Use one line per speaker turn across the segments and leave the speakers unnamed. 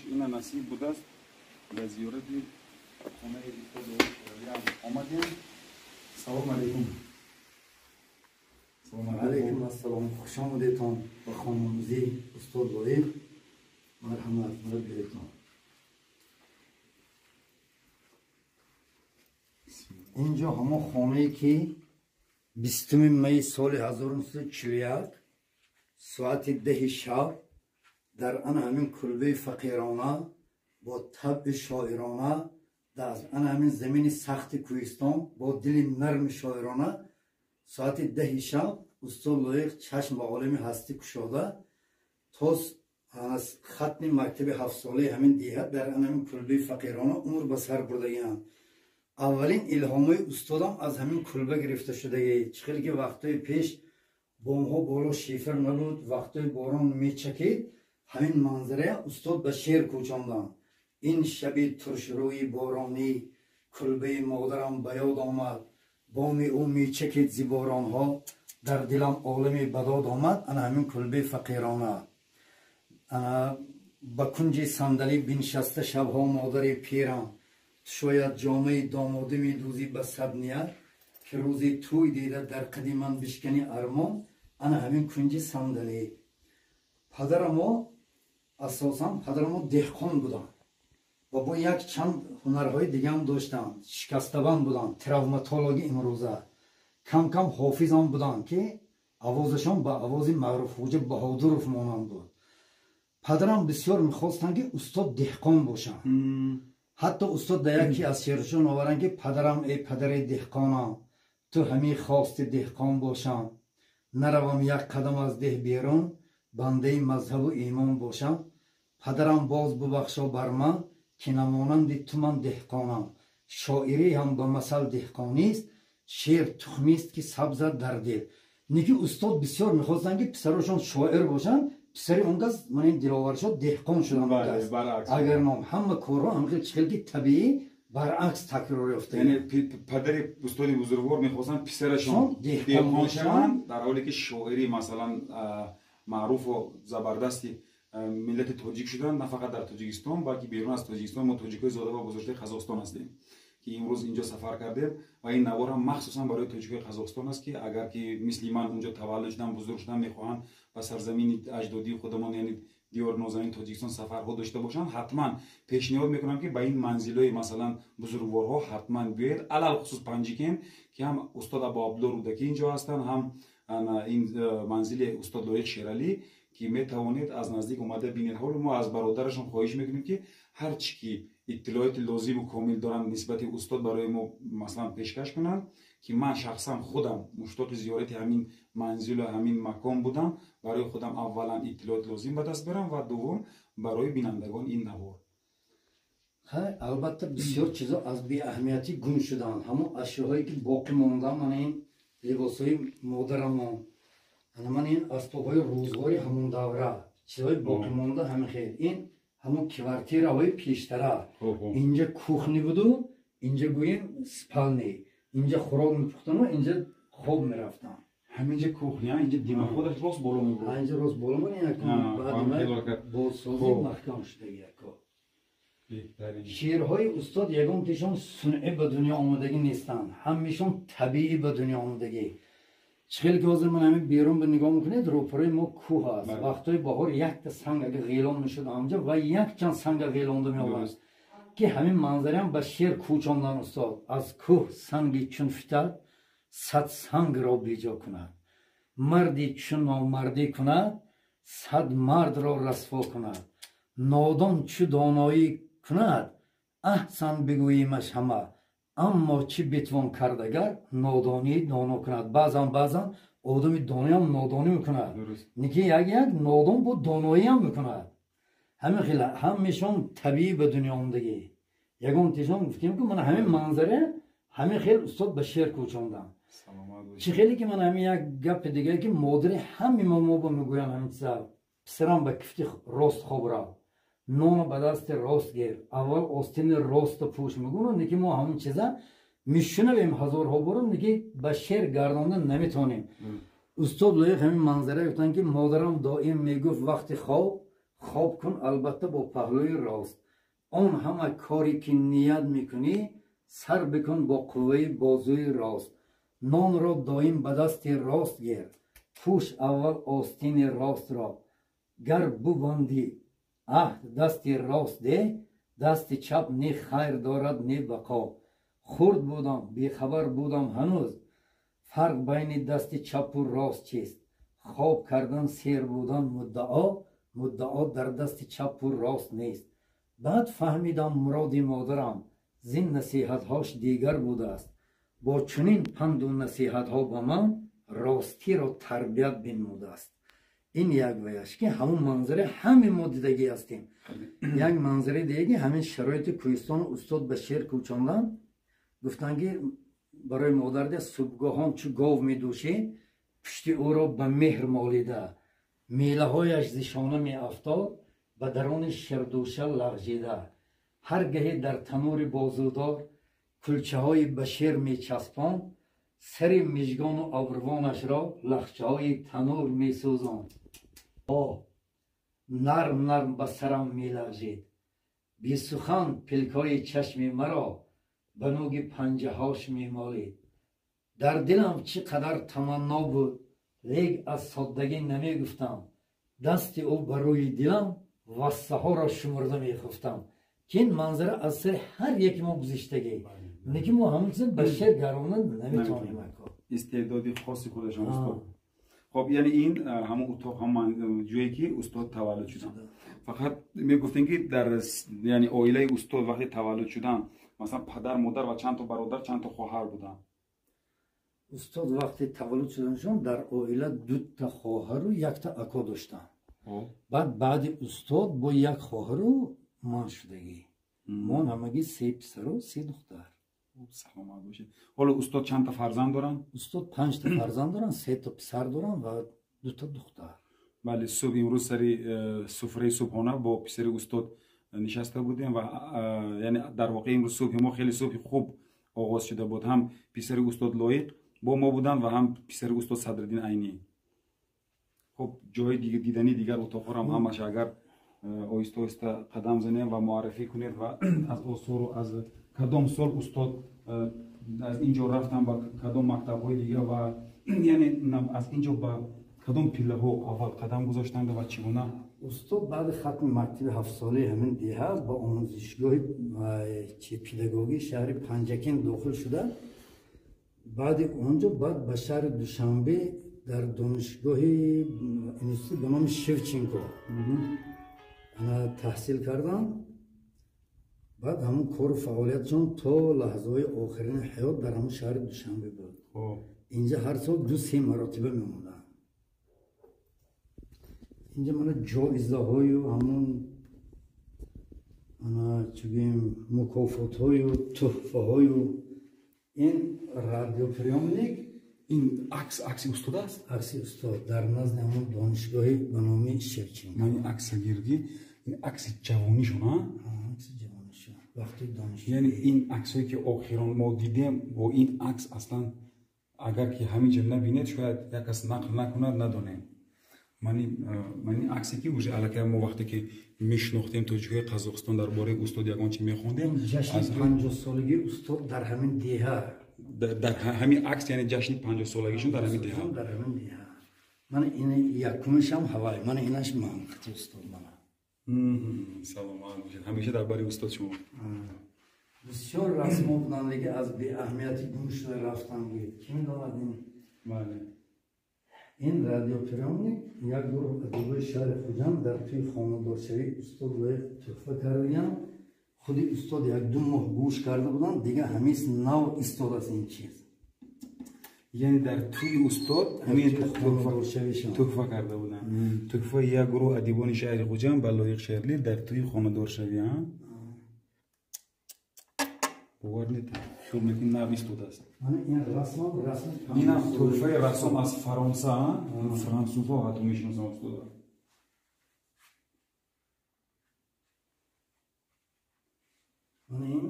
Хуш ина насиб будааст, ба зиёрати хонаи устод Лоиқ Шералӣ ҳам омадем. Салом алейкум.
Алейкум ассалом. Хуш омадетон ба хономӯзии устод Лоиқ. Марҳамат, мара биёедтон. Инҷо ҳамон хонае ки 20 май соли 1941 соати 10 шаб дар ана ҳамин кулбаи фақирона бо табъи шоирона, дар ана ҳамин замини сахти кӯҳистон бо дили нарми шоирона соати 10 шаб устод Лоиқ чашм ба олами ҳастӣ кушода то хатми мактаби ҳафтсолаи ҳамин деҳа дар ана ҳамин кулбаи фақирона умр ба сар бурдагианд. Аввалин илҳомҳои устодам аз ҳамин кулба гирифта шудагӣ. Чӣ хеле ки вақтҳои пеш бомҳо боло шифр набуд, вақтҳои борон мечакид, ҳамин манзарая устод ба шеър кӯчонданд. Ин шаби туршрӯи боронӣ кулбаи модарам ба ёд омад, боми ӯ мечакид зи боронҳо, дар дилам олами бадод омад. Ана ҳамин кулбаи фақирона. Ба кунҷи сандалӣ биншаста шабҳо модари пирам, шояд ҷомаи домодӣ медӯзӣ ба сад ният, ки рӯзи тӯй дида дар қади ман бишкани армон. Ана ҳамин кунҷи сандалӣ. Падарамо асосан падарамо деҳқон буданд ва бо як чанд ҳунарҳои дигаам доштанд. Шикастабанд буданд, травматологи имрӯза. Кам-кам ҳофизам буданд, ки овозашон ба овози Маъруфхоҷа Баҳодуров монанд буд. Падарам бисёр мехостанд, ки устод деҳқон бошанд. Ҳатто устод дар яке аз шеърашон оваранд, ки падарам, эй падари деҳқонам, ту ҳамин хости деҳқон бошам, наравам як қадам аз деҳ берун, бандаи мазҳабу имон бошам. Падарам боз бубахшо бар ман, ки намонанди ту ман деҳқонам. Шоирӣ ҳам ба масал деҳқонист, шеър тухмист ки сабзад дар дил. Неки устод бисёр мехостанд, ки писарошон шоир бошанд. Писари он кас ман ин Диловаршо деҳқон шуданд. Агар ном ҳама корҳо ҳамхел чӣ хел ки табиӣ баръакс такрор ёфта.
Яъне падари устоди бузургвор мехостанд писарашон деҳқон шаванд, дар ҳоле ки шоири масалан маъруфу забардасти миллати тоҷик шуданд, на фақат дар Тоҷикистон, балки берун аз Тоҷикистон. Мо тоҷикҳои зода ва бузургтаи Қазоқистон ҳастем, ки имрӯз инҷо сафар кардем ва ин навор ҳам махсусан барои тоҷикҳои Қазоқистон аст, ки агар ки мисли ман унҷо таваллуд шуданд, бузург шуданд, мехоҳанд ба сарзамини аҷдодии худамон, яъне диёри нозанини Тоҷикистон сафарҳо дошта бошанд, ҳатман пешниҳод мекунам, ки ба ин манзилҳои масалан бузургворҳо ҳатман биёед, алалхусус Панҷикент, ки ҳам устод Абу Абдулло Рӯдакӣ инҷо ҳастанд, ҳам ин манзили устод Лоиқ Шералӣ, ки метавонед аз наздик омада бинед. Ҳоло мо аз бародарашон хоҳиш мекунем, ки ҳар чӣ ки иттилооти лозиму комил доранд нисбати устод барои мо масалан пешкаш кунанд, ки ман шахсан худам муштоқи зиёрати ҳамин манзилу ҳамин макон будам, барои худам аввалан иттилоот лозим ба даст барам ва дуввум барои бинандагон ин навор.
Албатта бисёр чизо аз беаҳамиятӣ гум шуданд. Ҳамон ашёҳое ки боқӣ монданд, мана ин либосҳои модарамон, мана ин асбобҳои рӯзғори ҳамон давра, чизҳои боқӣ монда ҳамин хел. Ин ҳамон квартираҳои пештара. Инҷа кухни буду, инҷа гӯем спални, инҷа хӯрок мепухтану инҷа хоб мерафтам.
Ҳаминҷа кухня, инҷа димоходаш рост боло мебурд.
Инҷа рост боло мебурд, бозсозӣ маҳкам шудаги яко. Шеърҳои устод ягонтишон сунъӣ ба дунё омадагӣ нестанд, ҳамешон табиӣ ба дунё омадагӣ. Чӣ хеле ки ҳозир ман ҳамин берун ба нигоҳ мекунед, рӯпарои мо кӯҳ аст. Вақтҳои баҳор якта санг агар ғелон мешуд ҳамҷа ва якчанд санга ғелонда меовард, ки ҳамин манзараам ба шеър кӯчондан устод. Аз кӯҳ санги чун фитад, сад сангро беҷо кунад, марди чун номардӣ кунад, сад мардро расво кунад, нодон чу доноӣ кунад, аҳсан бигӯимаш ҳама, аммо чӣ битвон кард агар нодонӣ доно кунад. Баъзан баъзан одами доноям нодонӣ мекунад, неки як як нодон бо доноиам мекунад. Ҳамин хел ҳамешон табиӣ ба дунё омадагӣ. Ягон тишон гуфтем, ки мана ҳамин манзара ҳамин хел устод ба шеър кӯчондам. Чӣ хеле ки ман ҳамин як гапи дигар, ки модари ҳами мо ба мегӯям ҳамин чиза: писарам, ба кифти рост хоб рав, ноно ба дасти рост гир, аввал остини ростро пӯш мегӯям. Неки мо ҳамон чиза мешунавем ҳазорҳо бор, неки ба шеър гардонда наметавонем. Устод Лоиқ ҳамин манзара гуфтанд, ки модарам доим мегуфт: вақти хоб Хоб кун албатта бо паҳлӯи рост. Он ҳама коре ки ният мекунӣ, сар бикун бо қувваи бозуи рост. Нонро доим ба дасти рост гир, пӯш аввал остини ростро. Гар бубандӣ аҳд дасти рост деҳ, дасти чап не хайр дорад, не бақо. Хурд будам, бехабар будам ҳанӯз, фарқ байни дасти чапу рост чист? Хоб кардан, сер будан муддао, муддао дар дасти чапу рост нест. Баъд фаҳмидам муроди модарам зин насиҳатҳош дигар будааст. Бо чунин панду насиҳатҳо ба ман ростиро тарбият бинмудааст. Ин як ваяш ки ҳамун манзара ҳаме мо дидагӣ ҳастем. Як манзараи дигаги ҳамин шароити кӯҳистону устод ба шеър кӯчондан, гуфтанд ки барои модар де субҳгоҳон чу гов медӯшед, пушти ӯро ба меҳр молида, мелаҳояш зишона меафтод, ба дарони ширдӯша лағжида. Ҳар гаҳе дар танури бозудор кулчаҳои ба шер мечаспонд, сари мижгону абрувонашро лахчаҳои танур месӯзонд. Оҳ, нарм нарм ба сарам мелағжид, бесухан пилкҳои чашми маро ба нӯги панҷаҳош мемолид. Дар дилам чӣ қадар таманно буд, лек аз соддагӣ намегуфтам. Дасти ӯ ба рӯи дилам вассаҳоро шумурда мехуфтам. Ки ин манзара аз сари ҳар яки мо гузиштагӣ, лекин мо ҳамон чиз ба шеър гаронда наметавонем.
Истеъдоди хоси худашон устод. Хоб, яъне ин ҳамон утоқ, ҳамон ҷое ки устод таваллуд шуданд. Фақат мегуфтем ки дар яъне оилаи устод вақте таваллуд шуданд, масалан падар, модар ва чанд то бародар, чанд то хоҳар буданд?
Устод вақте таваллуд шуданашон дар оила дута хоҳару якта ако доштанд. Баъд баъди устод бо як хоҳару ман шудагӣ. Мо ҳамагӣ се писару се духтар.
Саломат бошед. Ҳоло устод чанд та фарзанд доранд?
Устод 5 та фарзанд доранд, 3 та писар доранд ва 2 та духтар.
Бале, субҳ имрӯз сари суфраи субҳона бо писари устод нишаста будем ва яъне дар воқеъ имрӯз субҳи мо хеле субҳи хуб оғоз шуда буд. Ҳам писари устод Лоиқ бо мо буданд ва ҳам писари устод Садриддин Айнӣ. Хуб, ҷои дидани дигар утоқҳоро ҳам ҳамааш агар оҳиста оҳиста қадам занем ва муаррифӣ кунед ва аз осору аз кадом сол устод аз ин ҷо рафтан ба кадом мактабҳои дигар ва яъне аз ин ҷо ба кадом пиллаҳо аввал қадам гузоштанд ва чӣ гуна?
Устод баъди хатми мактаби ҳафтсолаи ҳамин деҳа ба омӯзишгоҳи педагогии шаҳри Панҷакент дохил шуда, баъди он ҷо баъд ба шаҳри Душанбе дар донишгоҳи институт ба номи Шевченко таҳсил кардам. Баъд ҳамун кору фаъолиятшон то лаҳзаҳои охирини ҳаёт дар ҳамун шаҳри Душанбе буд. Инҷа ҳар сол 2-3 маротиба мемондам. Инҷа мана ҷоизаҳою ҳамун чӣ гӯем мукофотҳою тӯҳфаҳою ин радиоприёмник.
Ин акс акси устод аст?
Акси устод дар назди ҳамун донишгоҳи ба номи Шевченко.
Ман ин акса гирдӣ, ин акси ҷавонишон, а?
Акси ҷавонишон вақти донишҷӯӣ.
Яъне ин аксҳое ки охирон мо дидем, бо ин акс аслан агар ки ҳамин ҷо набинед, шояд як кас нақл накунад, надонем. Ман ин аксе ки уже аллакай мо вақте ки мешинохтем тоҷикҳои Қазоқистон дар бораи устод ягон чи мехондем,
ҷашни 50-солагии устод дар ҳамин деҳа,
дар ҳамин акс, яъне ҷашни 50-солагишон дар ҳамин деҳа.
Дар ҳамин деҳа. Ман ин якумишам ҳавай, ман инаш манқати устод мана.
Саломат бошед. Ҳамеша дар бари устод шумо.
Бисёр расмҳо буданд, лекин аз беаҳамияти гум шуда рафтанд. Ки медонад ин?
Бале.
Ин радиоприёмник як гурӯҳ адибои шаҳри Хуҷанд дар тӯи хонадоршавии устод Лоиқ тӯҳфа кардагианд. Худи устод 1-2 моҳ гӯш карда буданд, дигар ҳамис нав истодааст ин чиз.
Яъне дар тӯи устод ҳамин тӯҳфа карда буданд. Тӯҳфаи як гурӯҳ адибони шаҳри Хуҷанд ба Лоиқ Шерли дар тӯи хонадоршавӣ. Бовар нетам, хиёл мекунӣ нав истодааст. Инам тӯҳфаи рассом аз Фаронса, франсузҳо ҳатто мешиносам устода.
Мана ин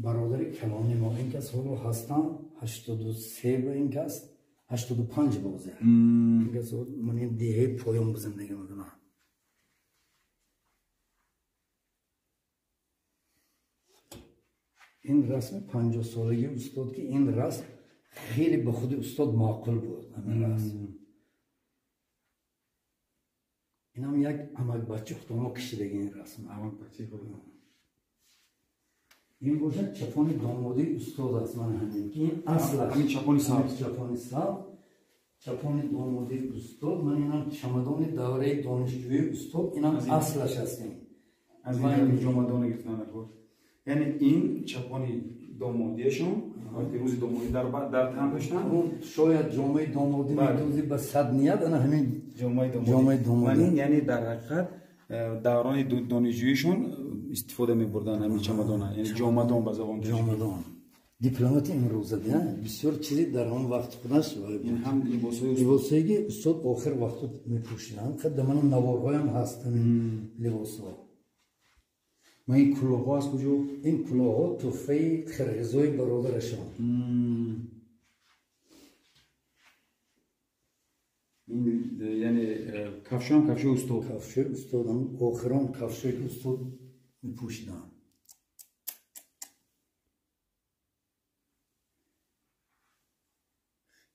бародари калони мо, ин кас ҳоло ҳастанд 83 ба ин кас 85 бозе. Ин кас мана ин деҳаи поён зиндагӣ мекунанд. Ин расми 50-солагии устод ки ин расм хеле ба худи устод маъқул буд. Ҳамин расм. Инам як амакбаччи худомо кишидаги ин расм.
Амакбаччи худомо.
Ин бошад чапони домодии устод аст. Ман ҳамин ки ин асл аст.
Ҳамин чапони сабз.
Чапони сабз. Чапони домодии устод. Ман инам чамадони давраи донишҷӯии устод. Инам аслаш аст ин.
Аз ин ҷомадона гирифтан накор. Яъне ин чапони домодиашон вақти рӯзи домодӣ дар тан доштанд.
Шояд ҷомаи домодӣ медӯзӣ ба сад ният, ана ҳамин
ҷомаи домодӣ. Яъне дар ҳақиқат даврони донишҷӯишон истифода мебурданд ҳамин чамадона, яъне ҷомадон ба забони тоҷикӣ.
Ҷомадон. Дипломати имрӯза бисёр чизи дар ҳамон вақти худаш.
Ин ҳам
либосҳое ки устод охир вақту мепӯшиданд. Қад мана наворҳоям ҳаст ҳамин либосҳо.
Ма ин кулоҳҳо аз куҷо?
Ин кулоҳҳо туҳфаи қирғизои бародарашон.
Ин яъне кафшоам кафшои устод.
Кафшои устод, охирон кафшое ки устод мепӯшиданд.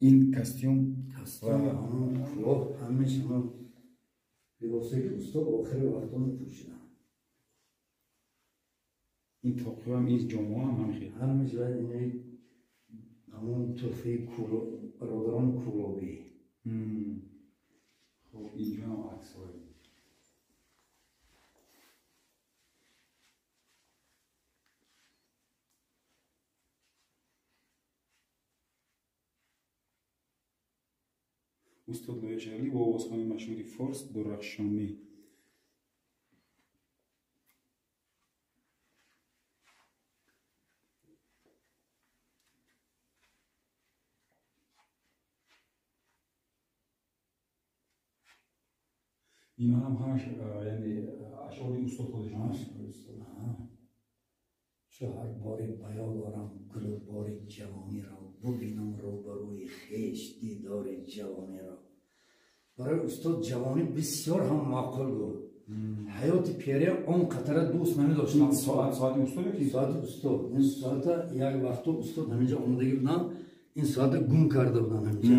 Ин костюм,
костюм, ҳамон кулоҳ, ҳамааш ҳамон либосое ки устод охири вақтҳо мепӯшиданд.
Ин тоқиҳоам, ин ҷомаҳоам ҳамин хел.
Ҳамааш ва инаи ҳамон туҳфаи бародарони кулобӣ.
Хоб, инҷоам аксҳое. Устод Лоиқ Шералӣ бо овозхони машҳури форс Дурахшонӣ. Инҳо ҳам ҳамаш яъне ашъори устод худашон аст.
Чу ҳар боре ба ёд орам гулу бори ҷавониро, бубинам рӯбарӯи хеш дидори ҷавониро. Барои устод ҷавонӣ бисёр ҳам маъқул буд. Ҳаёти пирия он қатара дӯст намедоштам.
Соати устод ё ки?
Соати устод. Ин соата як вақто устод ҳаминҷа омадагӣ буданд, ин соата гум карда буданд ҳаминҷа.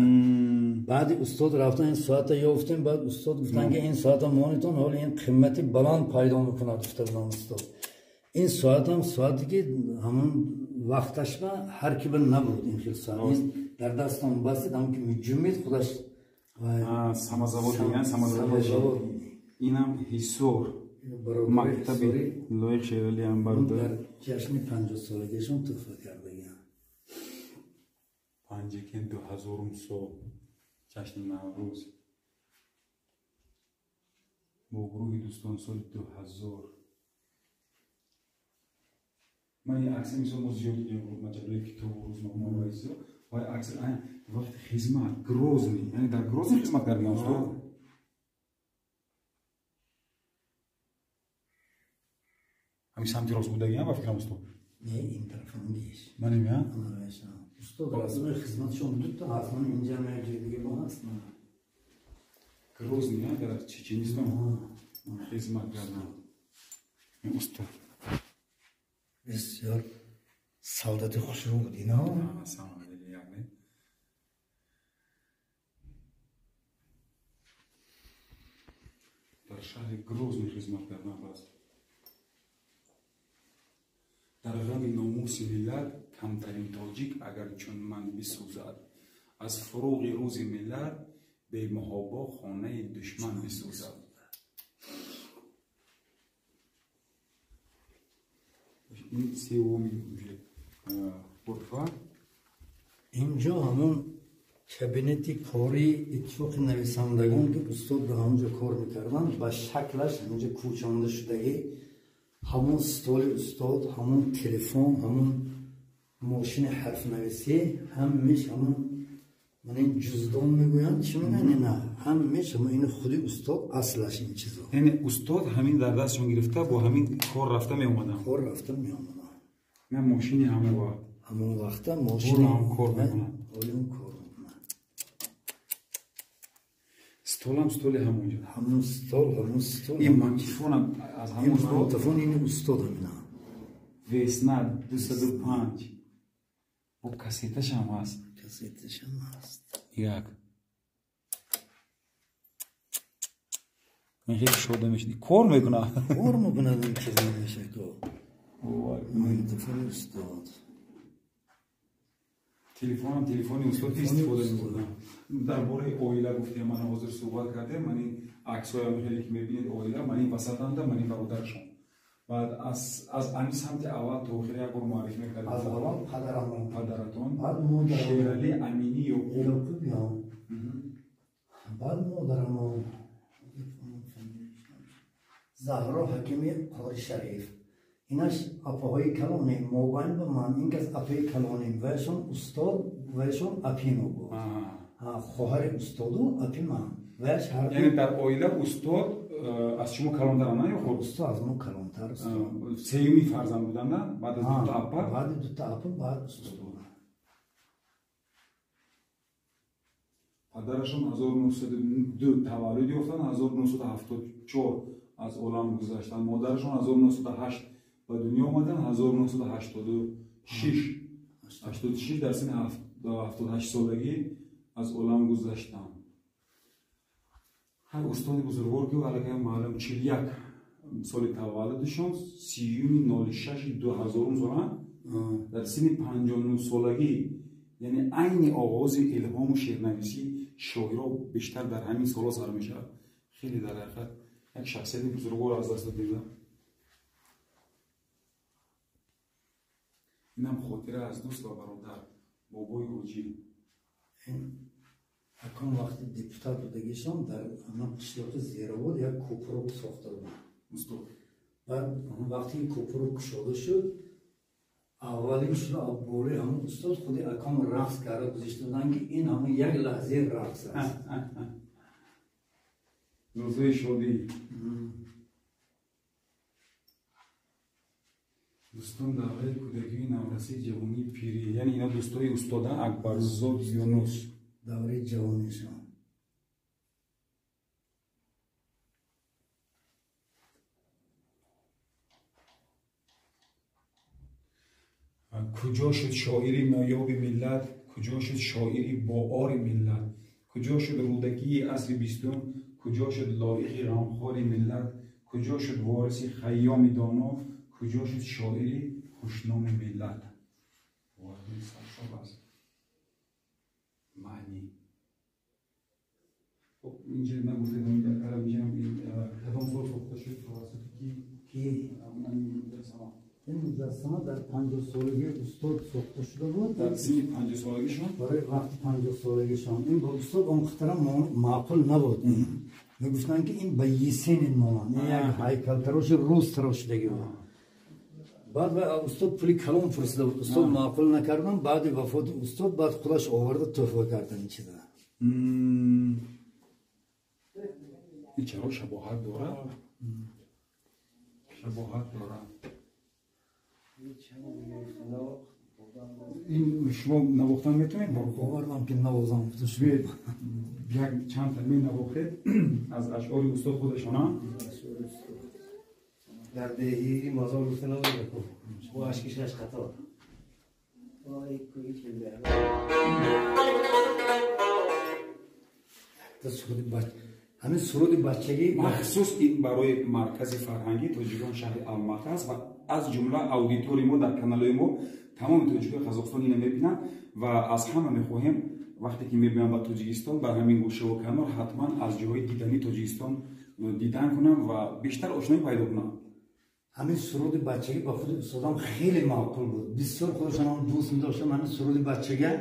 Баъди устод рафтан ин соата ёфтем, баъд устод гуфтанд ки ин соата монитон, ҳоло ин қимати баланд пайдо мекунад, гуфта буданд устод. Ин соатам соате ки ҳамон вақташ ба ҳар ки ба набуд ин хел соат. Дар дастон бастид, ҳамон ки меҷумид худаш.
Самозавод мегӯянд, самозавод. Инам Ҳисор, мактаби Лоиқ Шералӣ ҳам бародар.
Дар ҷашни 50-солагиашон туҳфа кардагианд.
Панҷакент 2000 сол ҷашни Наврӯз бо гурӯҳи дӯстон соли 2000. Ман ин акси мисол мо зиёд дидем маҷаллаи китобу рӯзнома ва изо ва акси вақти хизмат Грозный, яъне дар Грозный хизмат кардагиан устод. Ҳамин самти рост будагиам ба фикрам устод.
Не, ин тарафам нест.
Манем я?
Устод расми хизматшон дута ҳаст, ман инҷа як ҷои дига бо ҳаст.
Грозный, дар Чеченистон хизмат кардам. Устод
бисёр солдати хушрӯ буд ино.
Дар шаҳри Грозный хизмат кардан баст. Дар ғами номуси миллат камтарин тоҷик агар чун ман бисӯзад, аз фуруғи рӯзи миллат бемуҳобо хонаи душман бисӯзад. Ин севуми ғурфа.
Инҷо ҳамон кабинети кори иттифоқи нависандагон ки устод дар ҳамонҷо кор мекарданд, ба шаклаш ҳаминҷо кӯчонда шудагӣ. Ҳамон столи устод, ҳамон телефон, ҳамон мошини ҳарфнависӣ, ҳамеш ҳамон ман ин ҷуздон мегӯянд, чӣ мегӯянд ина, ҳамеш ҳамон ин худи устод аслаш ин чизо.
Яъне устод ҳамин дар дастшон гирифта бо ҳамин кор рафта меомаданд.
Кор рафта меомаданд.
На мошини ҳамон вақт.
Ҳамон вақта мошини
ҳам кор мекунад.
Ҳолиам кор мекунад.
Столам столи ҳамонҷо.
Ҳамон стол, ҳамон стол.
Ин магнитофонам аз ҳамон стол.
Ин магнитофон ин устод ҳамина.
Весна 205. Бо кассеташам ҳаст.
Кассеташам ҳаст.
Як. Ман хеле шода мешудӣ. Кор мекунад.
Кор мекунад ин чиза мешако. Магнитофони устод.
Телефонам телефони устод истифода мебурдам. Дар бораи оила гуфтем, ман ҳозир суҳбат кардем, ман ин аксҳоям хеле ки мебинед оила, ман ин васатанда, ман ин бародарашон. Баъд аз ами самти аввал то охир як бор муаррифӣ мекардем.
Аз аввал падарамон.
Падаратон.
Баъд модарам.
Шерали Аминӣ Ёқуб.
Ёқубён. Баъд модарамон. Заҳро Ҳакими Қори Шариф. Инаш апаҳои калонем, мобайн ба ман, ин кас апаи калонем, ваяшон устод, ваяшон апино буд. Хоҳари устоду апи ман. Ваяш ҳар
яъне дар оила устод аз шумо калонтар на ё худ?
Устод аз мо калонтар.
Сеюми фарзанд буданд, на? Баъд аз дута апа?
Баъди дута апа, баъд устод.
Падарашон 1902 таваллуд ёфтанд, 1974 аз олам гузаштанд. Модарашон 1908 ба дунё омаданд, 1986 дар синни 78 солагӣ аз олам гузаштанд. Ҳар устоди бузургвор ки аллакай маълум 41 соли таваллудашон 30.06.2000 сола дар синни 59 солагӣ, яъне айни оғози илҳому шеърнависӣ шоиро бештар дар ҳамин солҳо сар мешавад. Хеле дар ҳақиқат як шахсияти бузургвор аз даст додем. Инам хотира аз дӯст ва бародар бобои ҳоҷӣ.
Акон вақти депутат будагишон дар ҳамон қишлоқи Зеробод як кӯпрук сохта буданд.
Устод.
Баъд вақти ин кӯпрук кушода шуд, аввалин шуда болои ҳамон устод худи акон рақс карда гузошта буданд, ки ин ҳамон як лаҳзаи рақс аст.
Рӯзҳои шодӣ. Дӯстон давраи кӯдакии наврасии ҷавонии пирӣ, яъне ина дӯстои устода Акбарзод Юнус.
Давраи ҷавонишон.
Куҷо шуд шоири ноёби миллат, куҷо шуд шоири боори миллат, куҷо шуд рӯдакии асри бистум, куҷо шуд лоиқи ғамхори миллат, куҷо шуд вориси Хайёми доно, куҷо шуд шоири хушноми миллат. Воқеан саршор аст маънӣ. Хоб инҷа нагуфтем, кадом сол сохта шуд тавассути ки муҷассама?
Ин муҷассама дар 50-солагии устод сохта шуда буд.
Дар синни 50-солагишон?
Барои вақти 50-солагишон. Ин ба устод он қадарам маъқул набуд. Мегуфтанд, ки ин ба Есенин монанд. Ин як ҳайкалтароши рус тарошидагӣ буд. Баъд устод пули калон пурсида буд. Устод маъқул накардан, баъди вафоти устод баъд худаш оварда тӯҳфа кардан ин чиза.
Ин чаро шабоҳат дорад? Шабоҳат дорад. Ин шумо навохтан метавонед?
Овардам ки навозам.
Як чанд та менавохед аз ашъори устод худашона.
Дар деҳи мазор гуфта набуда, бо ашки шаш қатор.
Ҳамин суруди бачагӣ
махсус ин барои маркази фарҳангии тоҷикон шаҳри Алмата аст ва аз ҷумла аудитории мо дар каналҳои мо тамоми тоҷикои Қазоқистон ина мебинанд ва аз ҳама мехоҳем вақте ки мебинанд ба Тоҷикистон бар ҳамин гӯшаву канор ҳатман аз ҷоҳои дидании Тоҷикистон дидан кунанд ва бештар ошноӣ пайдо кунанд.
Ҳамин суруди бачагӣ ба худи устодам хеле маъқул буд. Бисёр худашон ҳам дӯст медоштанд ҳамин суруди бачагӣ.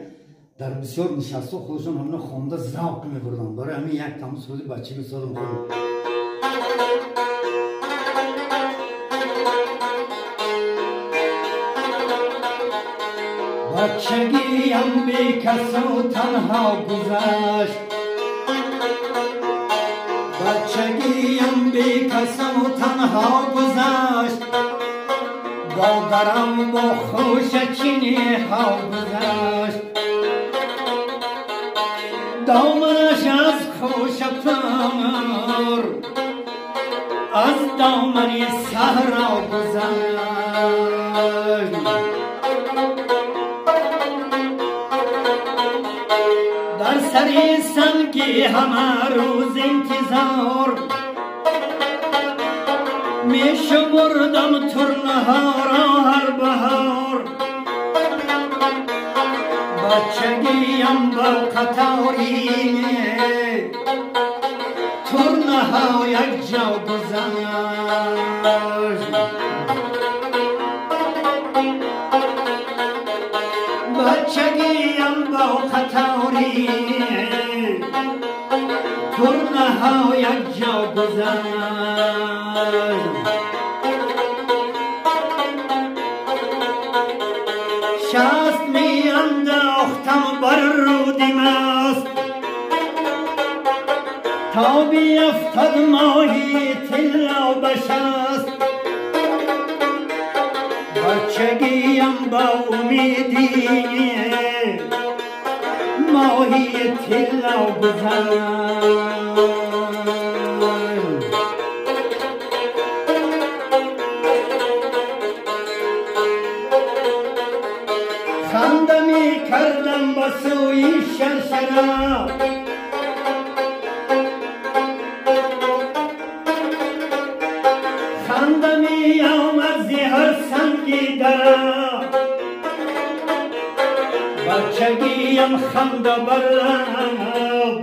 Дар бисёр нишастҳо худашон ҳамина хонда завқ мебурданд. Барои ҳамин як тамом суруди бачагӣ устодам хонд. Бачагиям бекасу танҳо гузашт, бачагиям бекасу танҳо гузашт, бо дарам бо хушачиниҳо гузашт. Доманаш аз хӯша пур, از دامن صحرا گذشت. در سر سنگی همه روز انتظار می شمردم ترنها را هر بهار. بچگیم با قطاری ترنها یک جا گذشت. بچگیم با قطاری ترنها یک جا گذشت. شست می انداختم بر رودی مست تا بیفتد ماهی طلا به شست. بچگیم با امیدی ماهی طلا گذشت. خنده می کردم به سوی شرشره خنده می آمد ز هر سنگی دره. بچگیم خنده بر لب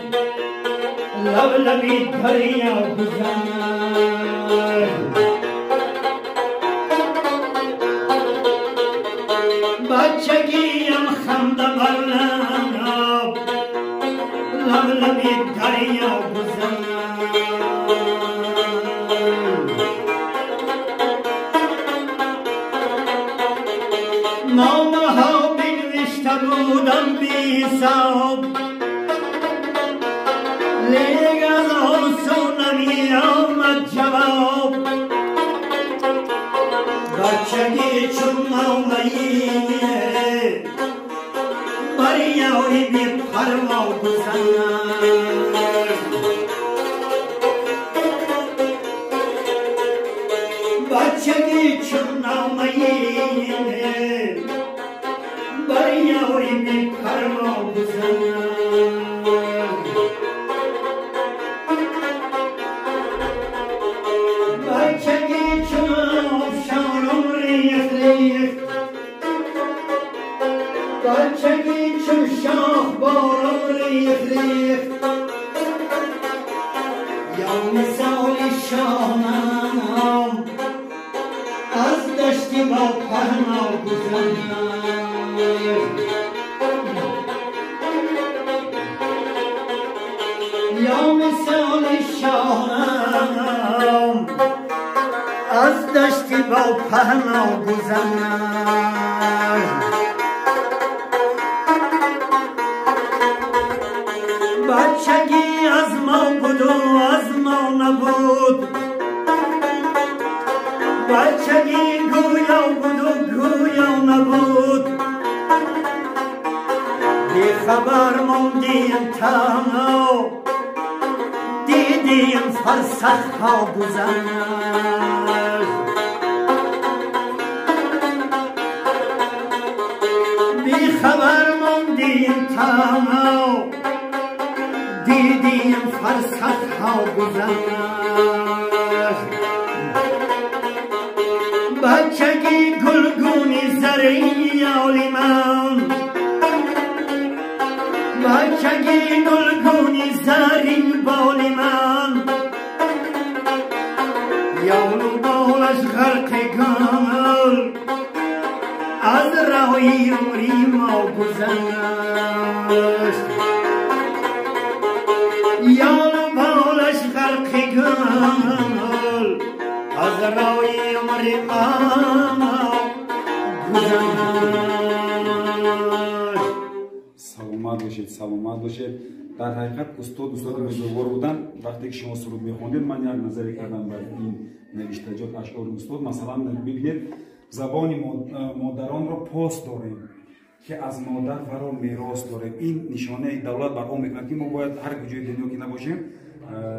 لب لبی دریا گذشت. بچگیم خنده بر لب لب لبی دریا گذشت. نامه ها بنوشته بودم بی حساب لیک از آن سو نمی آمد جواب. بچگی چون نامه بر یاری بی پروا گذشت. بچگی چون نامه بر یاری بی پروا گذشت. بچگی چون آبشارم ریخت ریخت بچگی چون شاخ بارم ریخت ریخت. یا مثال شاهنم از دشتی با پهنا گذشت. یا مثال شاهنم از دشتی با پهنا گذشت. بچگی از ما بود و از ما نبود بچگی گویا بود و گویا نبود. بی خبر ماندیم تنها دیدیم فرسخ ها گذشت. بی خبر ماندیم تنها دیدیم فرسخ ها گذشت. بچگی گلگونی زرین یالی من بچگی گلگونی زرین بالی من یال و بالش غرق گل از راهی عمری ما گذشت. یال و بالش غرق گل از راهی عمری ما گذشت.
Саломат бошед, саломат бошед. Дар ҳақиқат устод устоди бузургвор буданд. Вақте ки шумо суруд мехондед, ман як назаре кардам бар ин навиштаҷот ашъори устод. Масалан, бибинед, забони модаронро пос дорем ки аз модар варо мерос дорем. Ин нишонаи давлат бар он мекунад ки мо бояд ҳар куҷои дунё ки набошем,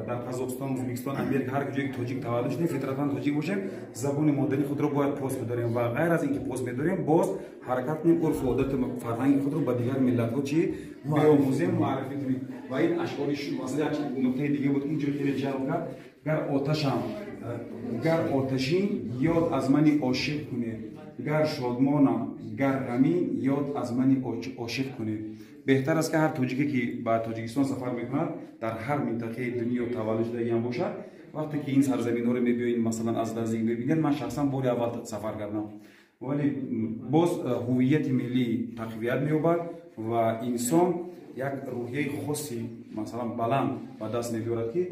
Дар Қазоқистон, Ӯзбекистон, Америка, ҳар ҷое ки тоҷик таваллуд шудем, фитратан тоҷик бошем, забони модарии худро бояд пос бидорем ва ғайр аз ин ки пос медорем, боз ҳаракат кунем, урфу одату фарҳанги худро ба дигар миллатҳо чӣ биомӯзем, муаррифӣ кунем. Ва ин ашъори, масалан, як нуктаи дига буд, ин ҷо хеле ҷалб кард: гар оташам, гар оташин, ёд аз мани ошиқ кунед, гар шодмонам, гар ғамин, ёд аз мани ошиқ кунед. Беҳтар аст, ки ҳар тоҷике ки ба Тоҷикистон сафар мекунад, дар ҳар минтақаи дунё таваллуд шудагиам бошад, вақте ки ин сарзаминҳоро мебиёед, масалан, аз наздик мебинед. Ман шахсан бори аввал сафар кардам, вале боз ҳуввияти миллӣ тақвият меёбад ва инсон як рӯҳияи хоси, масалан, баланд ба даст мебиёрад, ки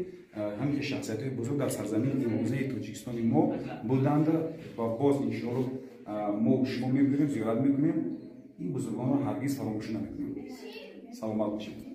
ҳамин шахсиятҳои бузург дар сарзамини имрӯзаи Тоҷикистони мо буданд. Ва боз иншоалло мо шумо мебинем, зиёрат мекунем, ин бузургонро ҳаргиз фаромӯш намекунем. Саломат бошед.